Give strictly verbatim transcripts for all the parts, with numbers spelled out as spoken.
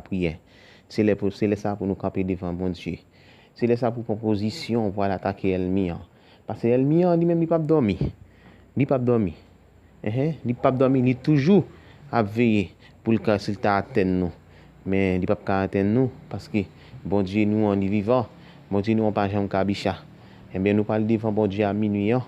priyè. Se lè pou, se lè sa pou nou kanpe devan Bondye. Se lè sa pou pran pozisyon pou al atake ènmi an. Paske ènmi an, li menm, li p ap dòmi. Li p ap dòmi. Enhen, li p ap dòmi, li toujou ap veye pou l ka, si l ta atenn nou. Men li p ap ka atenn nou, paske Bondye nou an, li vivan. Bondye nou an pa janm kabicha. Ebyen, nou pral devan Bondye a minwi an,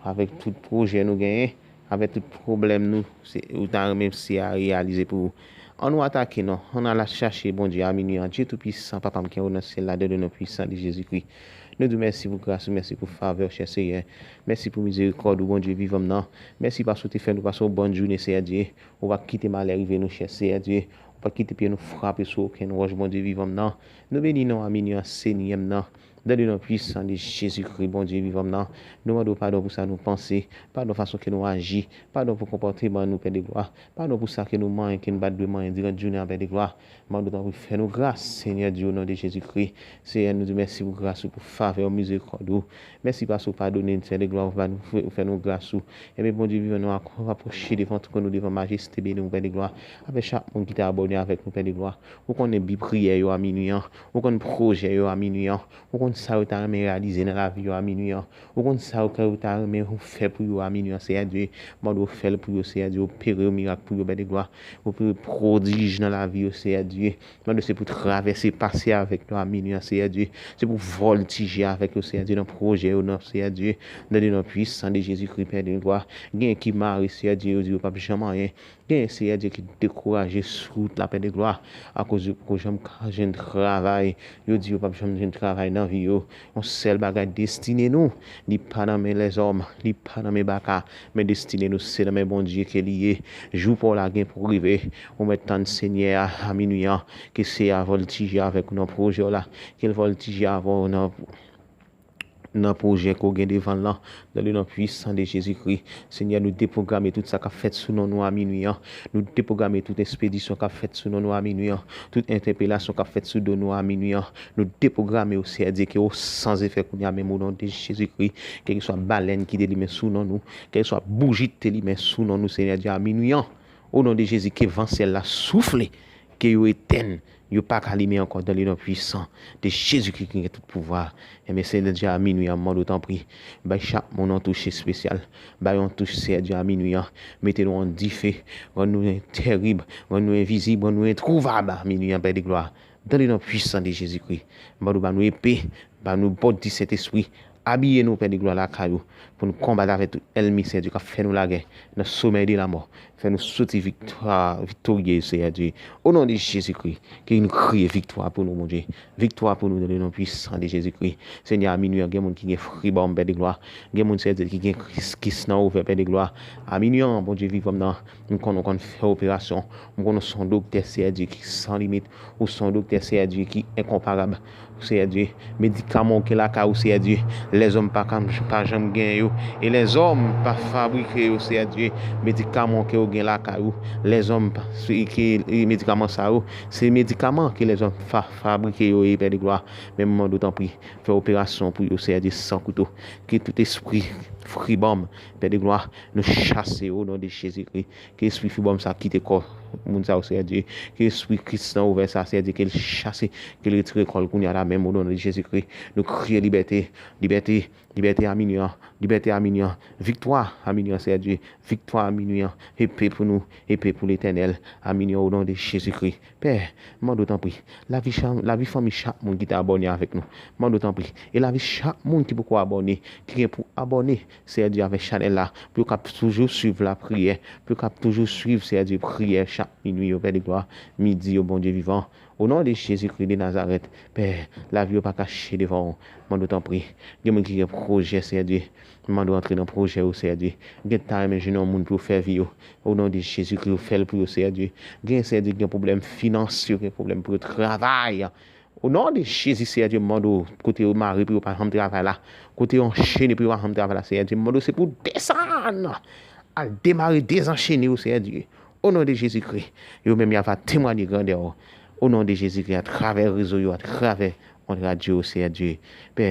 avèk tout pwojè nou genyen, avèk tout pwoblèm nou, se, ou ta renmen se a reyalize pou ou. An nou atake non, an n al chache Bondye a minwi an. Dye Toupisan, Papa m ki anwo nan syèl la, dan le non pwisan de Jezikri. Nou di w mèsi pou gras ou, mèsi pou favè w, chè Seyè. Mèsi pou mizerikòd ou, Bondye vivan m nan. Mèsi paske w te fè nou pase yon bòn jounen, Seyè Dye. Ou pa kite malè rive nou, chè Seyè Dye. Ou pa kite pye nou frape sou okenn wòch, Bondye vivan m nan. Nou beni non a minwi an, Senyè m nan. Dan le non pwisan de Jezikri, Bondye vivan m nan, nou mande w padon pou sa nou panse, padon fason ke nou aji, padon pou konpòteman nou, Pè de glwa, padon pou sa ke nou manyen, ke n pa t dwe manyen diran jounen an, Pè de glwa. Mande w tanpri fè nou gras, Senyè Dye, o non de Jezikri. Seyè, nou di mèsi pou gras ou, pou favè w, mizerikòd ou. Mèsi paske w padone n, Pè de glwa, ou fè nou, ou fè nou gras ou. Ebyen, Bondye vivan, nou ap-, apwoche devan twòn ou, devan majeste beni w, Pè de glwa, avèk chak moun ki te abòne avèk nou, Pè de glwa. Ou konnen bi priyè yo a minwi an. Ou konn pwojè yo a minwi an. Ou konn sa yo ta renmen reyalize nan lavi yo a minwi an. Ou konn sa yo, ke yo ta renmen ou fè pou yo a minwi an, Seyè Dye. Mande w fè l pou yo, Seyè Dye. Opere yon mirak pou yo, Pè de glwa. Opere pwodij nan lavi yo, Seyè Dye. Mande w se pou travèse, pase avèk yo a minwi an, Seyè Dye. Se pou vòltije avèk yo, Seyè Dye, nan pwojè yo, nan, Seyè Dye. Nan le non pwisan de Jezikri, Pè de glwa. Gen ki mare, Seyè Dye, yo di yo p ap janm anyen. Gen, Seyè Dye, ki dekouraje sou wout la, Pè de glwa, akoz yo poko janm ka jwenn travay. Yo di yo p ap janm jwenn travay nan vi yo. Yon sèl bagay, destine nou, li pa nan men lèzòm, li pa nan men baka, men destine nou, se nan men Bondye ke li ye. Jou pa w la gen pou rive. Ou mèt tann Senyè a, a minwi an, ke Seyè a vòltije avèk ou nan pwojè w la, ke l vòltije avè w nan nan pwojè ke w gen devan l lan, dan le non pwisan de Jezikri. Senyè, nou depwograme tout sa k ap fèt sou non nou a minwi an. Nou depwograme tout espedisyon k ap fèt sou non nou a minwi an. Tout entèpelasyon k ap fèt sou do nou a minwi an. Nou depwograme yo, Seyè Dye, ke yo san efè kounye a menm o non de Jezikri. Kèlkeswa balèn ki te limen sou non nou, kèlkeswa bouji ki te limen sou non nou, Senyè Dye, a minwi an. O non de Jezi, ke van syèl la soufle, ke yo etenn, yo pa ka limen ankò dan le non pwisan de Jezikri ki gen tout pouvwa. Ebyen, Senyè Dye a minwi an, m mande w tanpri, bay chak moun yon touch espesyal. Bay yon touch, Seyè Dye a minwi an. Mete nou an dife, rann nou entèrib, rann nou envizib, rann nou entwouvab a minwi an, Pè de glwa. Dan le non pwisan de Jezikri, m mande w ba nou epe, ba nou bòt di Sentespri, abiye nou, Pè de glwa, lakay ou, pou nou konbat avèk tout ènmi, Seyè Dye, k ap fè nou lagè nan somèy de lamò. Fè nou soti viktwa, viktorye, Seyè Dye. O non de Jezikri, ke nou kriye viktwa pou nou, Bondye. Viktwa pou nou, dan le non pwisan de Jezikri. Senyè, a minwi an, gen moun ki gen fribòm, Pè de glwa. Gen moun, Seyè Dye, ki gen kis, kis nan ovè, Pè de glwa. A minwi an, Bondye vivan m nan, m konnen w konn fè operasyon. M konnen w se yon doktè, Seyè Dye, ki san limit. Ou se yon doktè, Seyè Dye, ki enkonparab. Seyè Dye, medikaman w gen lakay ou, Seyè Dye, lèzòm pa ka, pa janm gen yo. E lèzòm pa fabrike yo, Seyè Dye. Medikaman ke w gen lakay ou, lèzòm pa, se, ke, e medikaman sa yo, se medikaman ke lèzòm fa-, fabrike yo, e Pè de glwa. Men m mande w tanpri, fè operasyon pou yo, Seyè Dye, san kouto. Ke tout espri fribòm, Pè de glwa, nou chase yo, o non de Jezikri. Ke espri fribòm sa kite kò moun sa yo, Seyè Dye. Ke espri kis nan ovè sa, Seyè Dye, ke l chase, ke l retire kò l kounye a la menm, o non de Jezikri. Nou kriye libète, libète, libète a minwi an, libète a minwi an, viktwa a minwi an, Seyè Dye, viktwa a minwi an, epe pou nou, epe pou Letènèl, a minwi an, o non de Jezikri. Pè, mande w tanpri, lavi cha-, lavi fanmi chak moun ki te abòne avèk nou. Mande w tanpri, e lavi chak moun ki poko abòne, ki gen pou abòne, Seyè Dye, avèk chanèl la, pou yo kab toujou swiv lapriyè, pou yo kab toujou swiv, Seyè Dye, priyè chak minwi yo, Pè de glwa, midi yo, Bondye vivan. O non de Jezikri de Nazarèt, Pè, lavi yo pa kache devan w. Mande w tanpri. Gen moun ki gen pwojè, Seyè Dye. Mande w antre nan pwojè yo, Seyè Dye. Gen ta renmen jwenn yon moun pou yo fè vi yo. O non de Jezikri, ou fè l pou yo, Seyè Dye. Gen, Seyè Dye, gen pwoblèm finans, yo gen pwoblèm pou yo travay. O non de Jezi, Seyè Dye, m mande w, kote yo mare pou yo pa janm travay la, kote yo anchene pou yo pa janm travay la, Seyè Dye, m mande w, se pou w desann, al demare, dezanchene yo, Seyè Dye. O non de Jezikri, yo menm y ava temwanye grandè w. O non de Jezikri, atravè rezo yo, atravè ond radyo yo, Seyè Dye. Pè,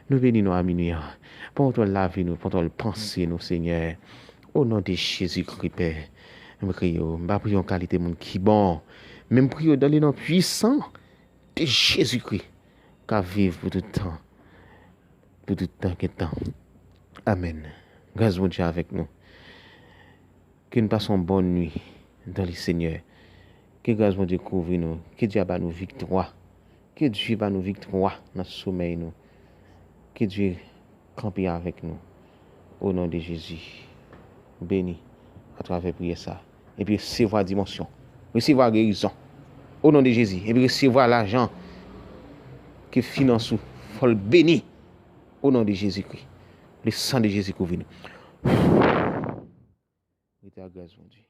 nou beni non a minwi an. Pran kontwòl lavi nou, kontwòl panse nou, Senyè. O non de Jezikri, Pè, m kriye w. M pa priye yon kalite moun ki bon. Men m priye w dans le nom puissant de Jésus-Christ, k ap viv pou tout tan, pou tout tan gen tan. Amèn. Gras Bondye avèk nou. Ke n pase yon bòn nwi dans le Seigneur. Ke gras Bondye kouvri nou. Ke Dye ba nou viktwa. Ke Dye ba nou viktwa nan somèy nou. Ke Dye kanpe avèk nou. O non de Jezi. Beni atravè priyè sa. Epi resevwa dimansyon. Resevwa gerizon. O non de Jezi. Epi resevwa lajan ke finans ou. Fò l beni. O non de Jezikri. Le san de Jezi kouvri nou. Rete a gras Bondye.